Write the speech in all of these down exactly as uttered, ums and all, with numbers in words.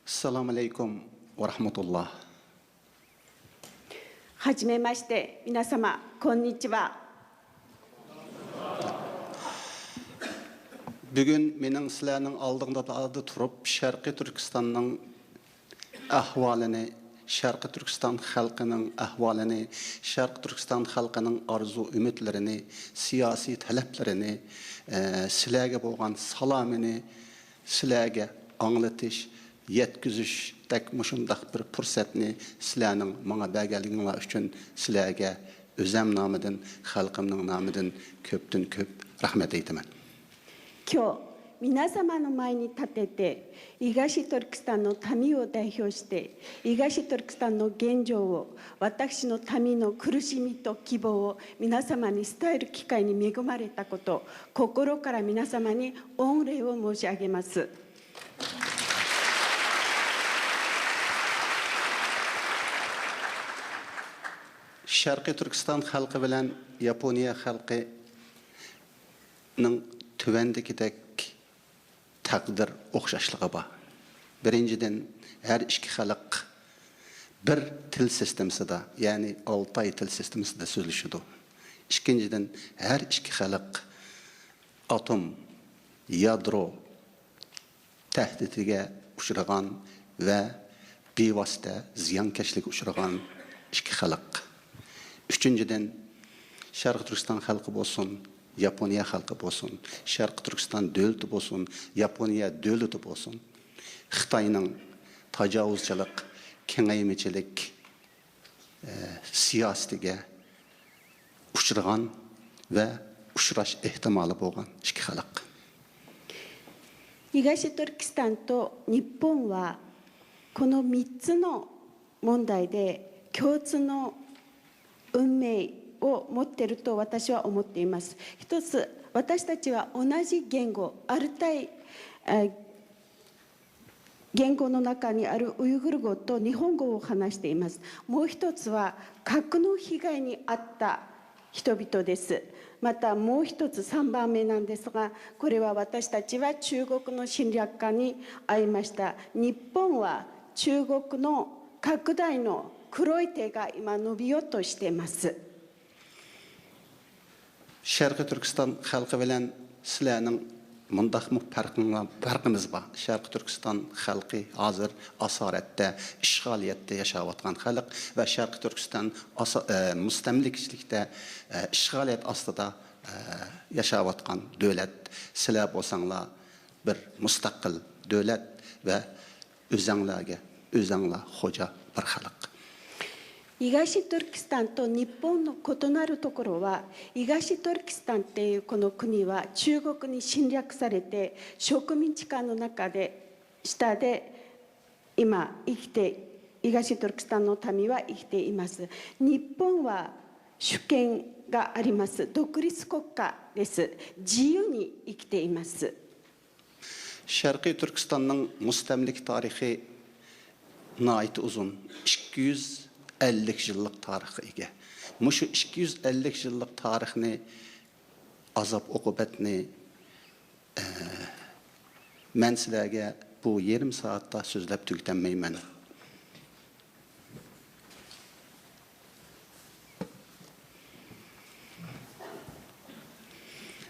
ئەسسالامۇ ئەلەيكۇم ۋە رەھمەتۇللا. はじめまして、皆様、こんにちは。 بۈگۈن مېنىڭ سىلەرنىڭ ئالدىڭلاردا تۇرۇپ، شەرقىي تۈركىستاننىڭ ئەھۋالىنى، شەرقىي تۈركىستان خەلقىنىڭ ئەھۋالىنى، شەرقىي تۈركىستان خەلقىنىڭ ئارزۇ-ئۈمىدلىرىنى، سىياسىي تەلەپلىرىنى، ئە، سىلەرگە بولغان سالامىنى سىلەرگە ئاڭلىتىش، يەتكۈزۈشتەك مۇشۇنداق بىر پۇرسەتنى سىلەرنىڭ ماڭا بەرگەنلىكىڭلار ئۈچۈن سىلەرگە ئۆزەم نامىدىن، خەلقىمنىڭ نامىدىن كۆپتىن كۆپ رەھمەت ئېيتىمەن. 今日、皆様の前に立てて、東トルキスタンの民を代表して、東トルキスタンの現状を、私の民の苦しみと希望を皆様に伝える機会に恵まれたこと、心から皆様に御礼を申し上げます。 شەرقىي تۈركىستان خەلقى بىلەن ياپونىيە خەلقىنىڭ تۆۋەندىكىدەك تەقدىر ئوخشاشلىقى بار. بىرىنچىدىن، ھەر ئىككى خەلق بىر تىل سىستېمىسىدا، يەنى ئالتاي تىل سىستېمىسىدا سۆزلىشىدۇ. ئىككىنچىدىن، ھەر ئىككى خەلق ئاتوم، يادرو تەھدىتىگە ئۇچرىغان ۋە بىۋاسىتە زىيانكەشلىككە ئۇچرىغان ئىككى خەلق. ئۈچىنچىدىن، شەرقىي تۈركىستان خەلقى بولسۇن، ياپونىيە خەلقى بولسۇن، شەرقىي تۈركىستان دۆلىتى بولسۇن، ياپونىيە دۆلىتى بولسۇن، خىتاينىڭ تاجاۋۇزچىلىق، كېڭەيمىچىلىك، ئە، سىياسىتىگە ئۇچرىغان ۋە ئۇچراش ئېھتىمالى بولغان ئىككى خەلق. 東トルキスタンと日本は、このみっつの問題で共通の運命を持っていると私は思っています。一つ、私たちは同じ言語、アルタイ、えー言語の中にあるウイグル語と日本語を話しています。もう一つは、核の被害に遭った人々です。またもう一つ、さんばんめなんですが、これは私たちは中国の侵略下に遭いました。日本は中国の拡大の黒い手が今伸びようとしています。 شەرقىي تۈركىستان خەلقى بىلەن سىلەرنىڭ مۇنداقمۇ پەرقىڭلار، پەرقىمىز بار. شەرقىي تۈركىستان خەلقى ھازىر ئاسارەتتە، ئىشغالىيەتتە ياشاۋاتقان خەلق ۋە شەرقىي تۈركىستان ئاسا-، ئە، مۇستەملىكىچىلىكتە، ئە، ئىشغالىيەت ئاستىدا، ئە، ياشاۋاتقان دۆلەت. سىلەر بولساڭلار بىر مۇستەقىل دۆلەت ۋە ئۆزەڭلارگە ئۆزەڭلار خوجا بىر خەلق. 東トルキスタンと日本の異なるところは、東トルキスタンっていうこの国は中国に侵略されて、植民地下の中で、下で今生きて、東トルキスタンの民は生きています。日本は主権があります。独立国家です。自由に生きています。 شەرقىي تۈركىستاننىڭ مۇستەملىكە تارىخى ناھايىتى ئۇزۇن، ئىككى يۈز ئەللىك يىللىق تارىخقا ئىگە. مۇشۇ ئىككى يۈز ئەللىك يىللىق تارىخنى، ئازاب-ئوقۇبەتنى، ئە، مەن سىلەرگە بۇ يېرىم سائەتتە سۆزلەپ تۈگىتەلمەيمەن.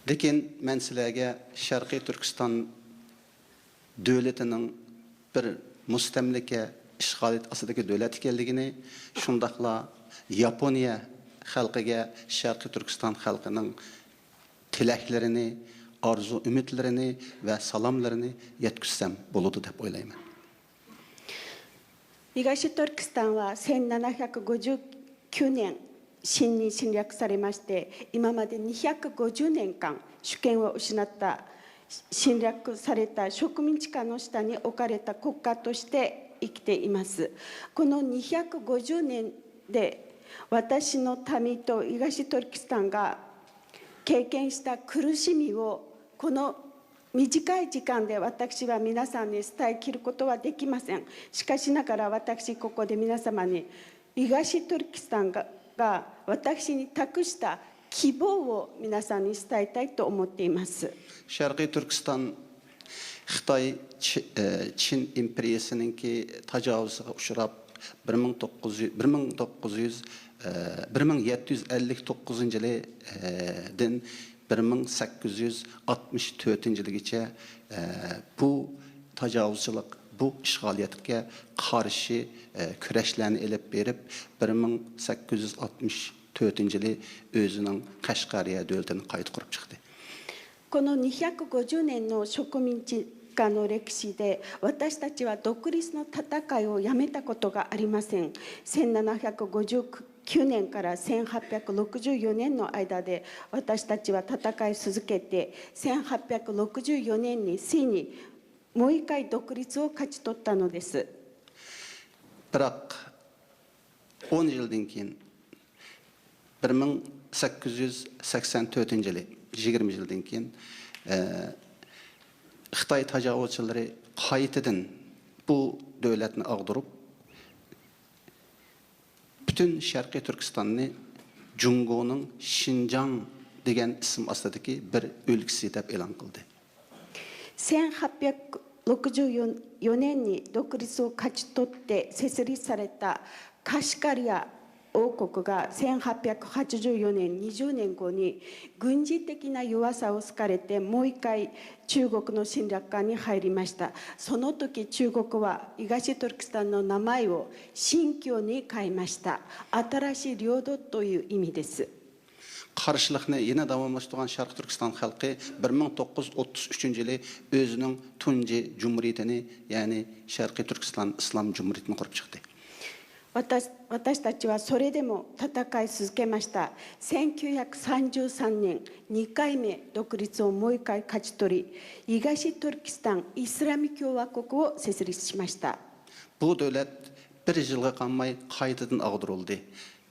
لېكىن مەن سىلەرگە شەرقىي تۈركىستان دۆلىتىنىڭ بىر مۇستەملىكە ئىشغالىيەت ئاستىدىكى دۆلەت ئىكەنلىكىنى، شۇنداقلا ياپونىيە خەلقىگە شەرقىي تۈركىستان خەلقىنىڭ تىلەكلىرىنى، ئارزۇ-ئۈمىدلىرىنى ۋە سالاملىرىنى يەتكۈزسەم بولىدۇ دەپ ئويلايمەن. 東トルキスタンはせんななひゃくごじゅうきゅうねん、清に侵略されまして、今までにひゃくごじゅうねんかん主権を失った、侵略された植民地下の下に置かれた国家として生きています。このにひゃくごじゅうねんで、私の民と東トルキスタンが経験した苦しみを、この短い時間で私は皆さんに伝えきることはできません。しかしながら、私ここで皆様に、東トルキスタンが、が私に託した希望を皆さんに伝えたいと思っています。 شەرقىي تۈركىستان خىتاي چى-، ئى، چىن ئىمپېرىيىسىنىڭكى تاجاۋۇزىغا ئۇچراپ، بىر مىڭ توققۇز يۈز، بىر مىڭ توققۇز يۈز، ئى، بىر مىڭ يەتتە يۈز ئەللىك توققۇزىنچى يىلى، ئى، دىن بىر مىڭ سەككىز يۈز ئاتمىش تۆتىنچى يىلىگىچە، ئى، بۇ تاجاۋۇزچىلىق، بۇ ئىشغالىيەتكە قارشى، ئى، كۈرەشلەرنى ئېلىپ بېرىپ، بىر مىڭ سەككىز يۈز ئاتمىش تۆتىنچى يىلى ئۆزىنىڭ قەشقەرىيە دۆلىتىنى قايتا قۇرۇپ چىقتى. このにひゃくごじゅう年の植民地化の歴史で、私たちは独立の戦いをやめたことがありません。せんななひゃくごじゅうきゅうねんからせんはっぴゃくろくじゅうよねんの間で、私たちは戦い続けて、せんはっぴゃくろくじゅうよねんについにもう一回独立を勝ち取ったのです。 بىراق، ئون يىلدىن كېيىن، بىر مىڭ سەككىز يۈز سەكسەن تۆتىنچى يىلى، يىگىرمە يىلدىن كېيىن، ئە، خىتاي تاجاۋۇزچىلىرى قايتىدىن بۇ دۆلەتنى ئاغدۇرۇپ، پۈتۈن شەرقىي تۈركىستاننى جۇڭگونىڭ شىنجاڭ دېگەن ئىسىم ئاستىدىكى بىر ئۆلكىسى دەپ ئېلان قىلدى. せんはっぴゃくろくじゅうよねんに独立を勝ち取って設立されたカシュカリア王国が、せんはっぴゃくはちじゅうよねん、にじゅうねんごに軍事的な弱さを突かれて、もう一回中国の侵略下に入りました。その時中国は東トルキスタンの名前を新疆に変えました。新しい領土という意味です。 قارشىلىقنى يەنە داۋاملاشتۇرغان شەرقىي تۈركىستان خەلقى بىر مىڭ توققۇز يۈز ئوتتۇز ئۈچىنچى يىلى ئۆزىنىڭ تۇنجى جۇمھۇرىيىتىنى، يەنى شەرقىي تۈركىستان ئىسلام جۇمھۇرىيىتىنى قۇرۇپ چىقتى. 私私たちはそれでも戦い続けました。せんきゅうひゃくさんじゅうさんねん、にかいめ独立をもう一回勝ち取り、東トルキスタンイスラミ共和国を設立しました。 بۇ دۆلەت بىر يىلغا قالماي قايتىدىن ئاغدۇرۇلدى.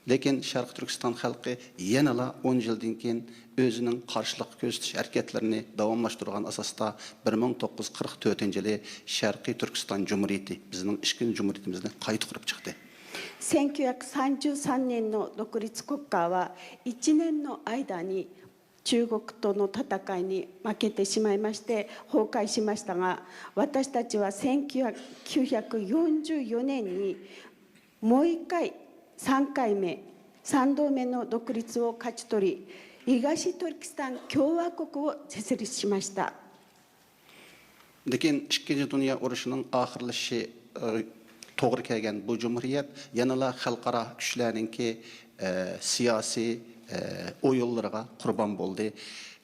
لېكىن شەرقىي تۈركىستان خەلقى يەنىلا ئون يىلدىن كېيىن ئۆزىنىڭ قارشىلىق كۆرسىتىش ھەرىكەتلىرىنى داۋاملاشتۇرغان ئاساستا، بىر مىڭ توققۇز يۈز قىرىق تۆتىنچى يىلى شەرقىي تۈركىستان جۇمھۇرىيىتى، بىزنىڭ ئىككىنچى جۇمھۇرىيىتىمىزنى قايتا قۇرۇپ چىقتى. せんきゅうひゃくさんじゅうさんねんの独立国家は、いちねんの間に中国との戦いに負けてしまいまして、崩壊しましたが、私たちはせんきゅうひゃくよんじゅうよねんにもう一回、さんかいめ、さんどうめの独立を勝ち取り、東トルキスタン共和国を設立しました。 لېكىن ئىككىنچى دۇنيا ئۇرۇشىنىڭ ئاخىرلىشىشى، ئى، توغرا كەلگەن بۇ جۇمھۇرىيەت يەنىلا خەلقئارا كۈچلەرنىڭكى، ئى، سىياسىي، ئى، ئويۇنلىرىغا قۇربان بولدى.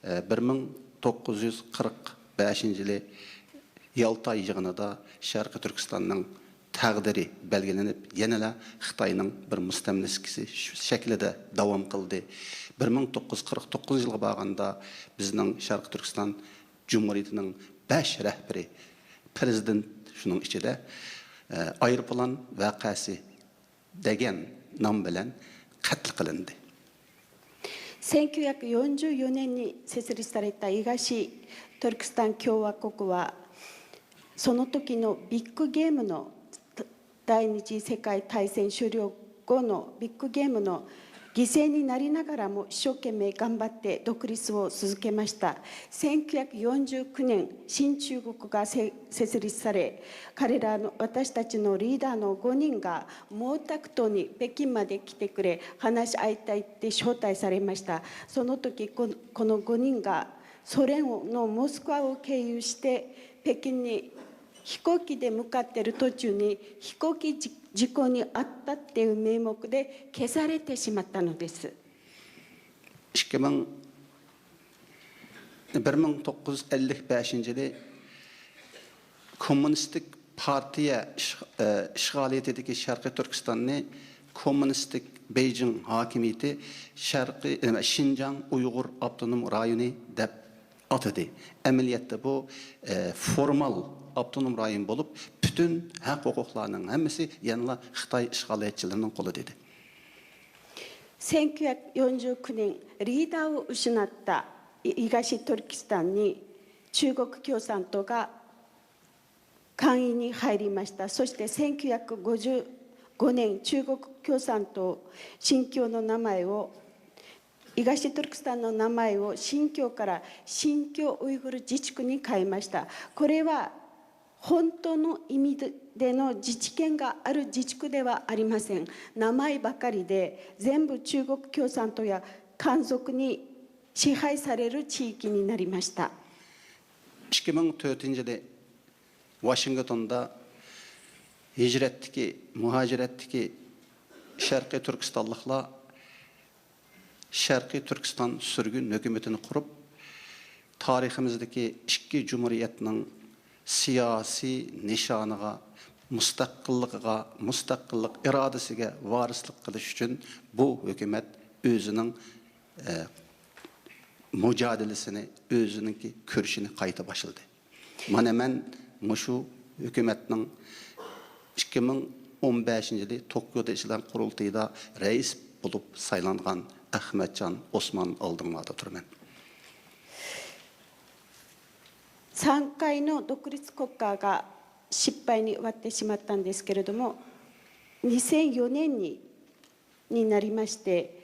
ئى، بىر مىڭ توققۇز يۈز قىرىق بەشىنچى يىلى يالتا يىغىنىدا شەرقىي تۈركىستاننىڭ تەقدىرى بەلگىلىنىپ، يەنىلا خىتاينىڭ بىر مۇستەملىكىسى شەكلىدە داۋام قىلدى. بىر مىڭ توققۇز يۈز قىرىق توققۇزىنچى يىلغا بارغاندا، بىزنىڭ شەرقىي تۈركىستان جۇمھۇرىيىتىنىڭ بەش رەھبىرى، پىرېزىدېنت شۇنىڭ ئىچىدە، ئە، ئايروپىلان ۋەقەسى دېگەن نام بىلەن قەتل قىلىندى. せんきゅうひゃくよんじゅうよねんに設立された東トルキスタン共和国は、その時のビッグゲームの第二次世界大戦終了後のビッグゲームの犠牲になりながらも、一生懸命頑張って独立を続けました。せんきゅうひゃくよんじゅうきゅうねん、新中国が設立され、彼らの、私たちのリーダーのごにんが毛沢東に北京まで来てくれ、話し合いたいって招待されました。その時、このごにんが、ソ連のモスクワを経由して北京に飛行機で向かっている途中に飛行機事故に遭ったっていう名目で消されてしまったのです。 بىر مىڭ توققۇز يۈز ئەللىك بەشىنچى يىلى كوممۇنىستىك پارتىيە ئىشغالىيىتىدىكى شەرقىي تۈركىستاننى كوممۇنىستىك بېيجىڭ ھاكىمىيىتى شەرقىي، شىنجاڭ ئۇيغۇر ئاپتونوم رايونى دەپ ئاتىدى. ئەمەلىيەتتە بۇ، ئە، فورمال ئاپتونوم رايون بولۇپ، پۈتۈن ھەق-ھوقۇقلارنىڭ ھەممىسى يەنىلا خىتاي ئىشغالىيەتچىلىرىنىڭ قولىدا ئىدى. せんきゅうひゃくよんじゅうきゅう年、リーダーを失った東トルキスタンに中国共産党が 官位に入りました。そしてせんきゅうひゃくごじゅうご年、中国共産党新教の名前を東トルキスタンの名前を新疆から新疆ウイグル自治区に変えました。これは本当の意味での自治権がある自治区ではありません。名前ばかりで、全部中国共産党や漢族に支配される地域になりました。ئىككى مىڭ تۆتىنچى يىلى ۋاشىنگتوندا ھىجرەتتىكى، مۇھاجىرەتتىكى شەرقىي تۈركىستانلىقلار شەرقىي تۈركىستان سۈرگۈن ھۆكۈمىتىنى قۇرۇپ، تارىخىمىزدىكى ئىككى جۇمھۇرىيەتنىڭ سىياسىي نىشانىغا، مۇستەقىللىقىغا، مۇستەقىللىق ئىرادىسىگە ۋارىسلىق قىلىش ئۈچۈن بۇ ھۆكۈمەت ئۆزىنىڭ، ئە، مۇجادىلىسىنى، ئۆزىنىڭكى كۈرىشىنى قايتا باشلىدى. مانا مەن مۇشۇ ھۆكۈمەتنىڭ ئىككى مىڭ ئون بەشىنچى يىلى توكيودا ئېچىلغان قۇرۇلتىيىدا رەئىس بولۇپ سايلانغان ئەخمەتجان ئوسمان ئالدىڭلاردا تۇرىمەن. さんかいの独立国家が失敗に終わってしまったんですけれども、にせんよねんにになりまして、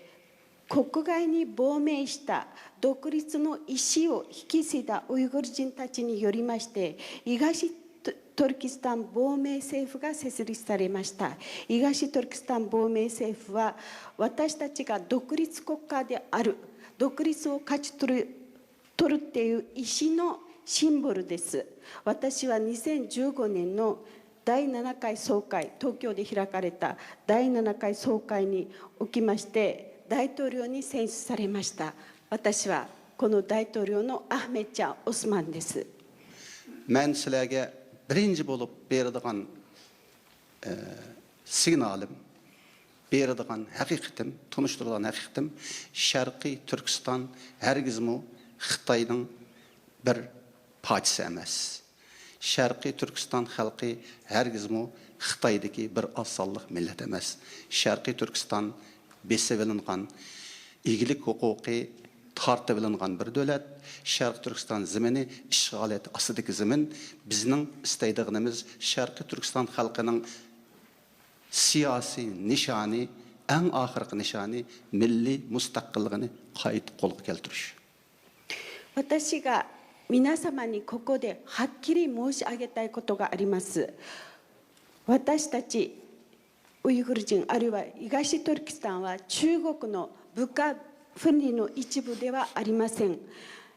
国外に亡命した独立の意思を引き継いだウイグル人たちによりまして、東トトルキスタン亡命政府が設立されました。東トルキスタン亡命政府は、私たちが独立国家である、独立を勝ち取る取るっていう意思のシンボルです。私はにせんじゅうごねんの第ななかい総会、東京で開かれた第ななかい総会におきまして、大統領に選出されました。私はこの大統領のアフメッチャ・オスマンです。 مەن سىلەرگە بىرىنچى بولۇپ بېرىدىغان، ئە، سىگنالىم، بېرىدىغان ھەقىقىتىم، تونۇشتۇرىدىغان ھەقىقىتىم، شەرقىي تۈركىستان ھەرگىزمۇ خىتاينىڭ بىر پارچىسى ئەمەس. شەرقىي تۈركىستان خەلقى ھەرگىزمۇ خىتايدىكى بىر ئاز سانلىق مىللەت ئەمەس. شەرقىي تۈركىستان بېسىۋېلىنغان، ئىگىلىك ھوقۇقى تارتىۋېلىنغان بىر دۆلەت. شەرقىي تۈركىستان زېمىنى ئىشغالىيەت ئاستىدىكى زېمىن. بىزنىڭ ئىستەيدىغىنىمىز شەرقىي تۈركىستان خەلقىنىڭ سىياسىي نىشانى، ئەڭ ئاخىرقى نىشانى مىللىي مۇستەقىللىقىنى قايتا قولغا كەلتۈرۈش. 私が皆様にここではっきり申し上げたいことがあります。私たちウイグル人、あるいは東トルキスタンは中国の部下分離の一部ではありません。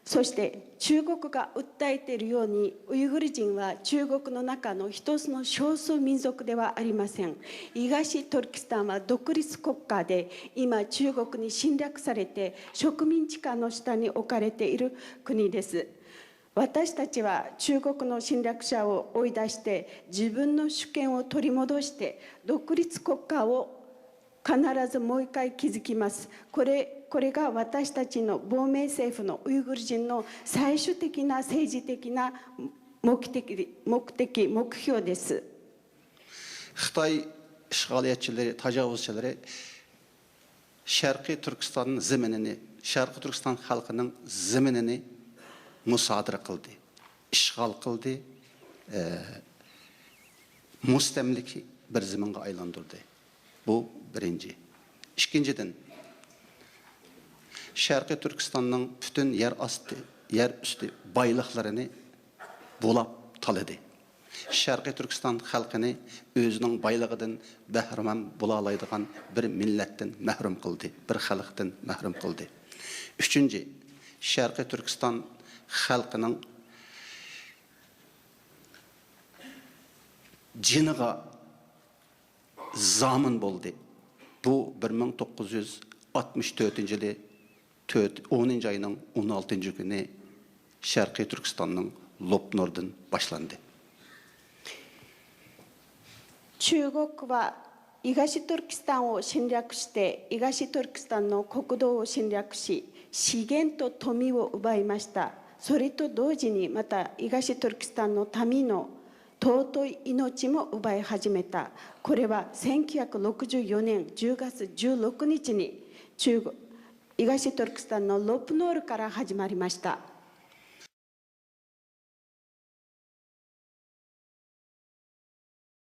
そして中国が訴えているように、ウイグル人は中国の中の一つの少数民族ではありません。東トルキスタンは独立国家で、今中国に侵略されて植民地下の下に置かれている国です。私たちは中国の侵略者を追い出して、自分の主権を取り戻して、独立国家を必ずもう一回築きます。これこれが私たちの亡命政府のウイグル人の最終的な政治的な目的目的目標です。 خىتاي ئىشغالىيەتچىلىرى، تاجاۋۇزچىلىرى شەرقىي تۈركىستان زېمىنىنى، شەرقىي تۈركىستان خەلقىنىڭ زېمىنىنى مۇسادىرە قىلدى، ئىشغال قىلدى، ئە، مۇستەملىكە بىر زېمىنغا ئايلاندۇردى. بۇ بىرىنچى. ئىككىنچىدىن، شەرقىي تۈركىستاننىڭ پۈتۈن يەر ئاستى، يەر ئۈستى بايلىقلىرىنى بۇلاپ تالىدى. شەرقىي تۈركىستان خەلقىنى ئۆزىنىڭ بايلىقىدىن بەھرىمەن بولالايدىغان بىر مىللەتتىن مەھرۇم قىلدى، بىر خەلقتىن مەھرۇم قىلدى. ئۈچىنچى، شەرقىي تۈركىستان خەلقىنىڭ جېنىغا زامىن بولدى. بۇ بىر مىڭ توققۇز يۈز ئاتمىش تۆتىنچى يىلى تۆت، ئونىنچى ئاينىڭ ئون ئالتىنچى كۈنى شەرقىي تۈركىستاننىڭ لوپنۇردىن باشلاندى. 中国は東トルキスタンを侵略して、東トルキスタンの国土を侵略し、資源と富を奪いました。それと同時に、また東トルキスタンの民の尊い命も奪い始めた。これはせんきゅうひゃくろくじゅうよねんじゅうがつじゅうろくにちに中国東トルキスタンのロプノールから始まりました。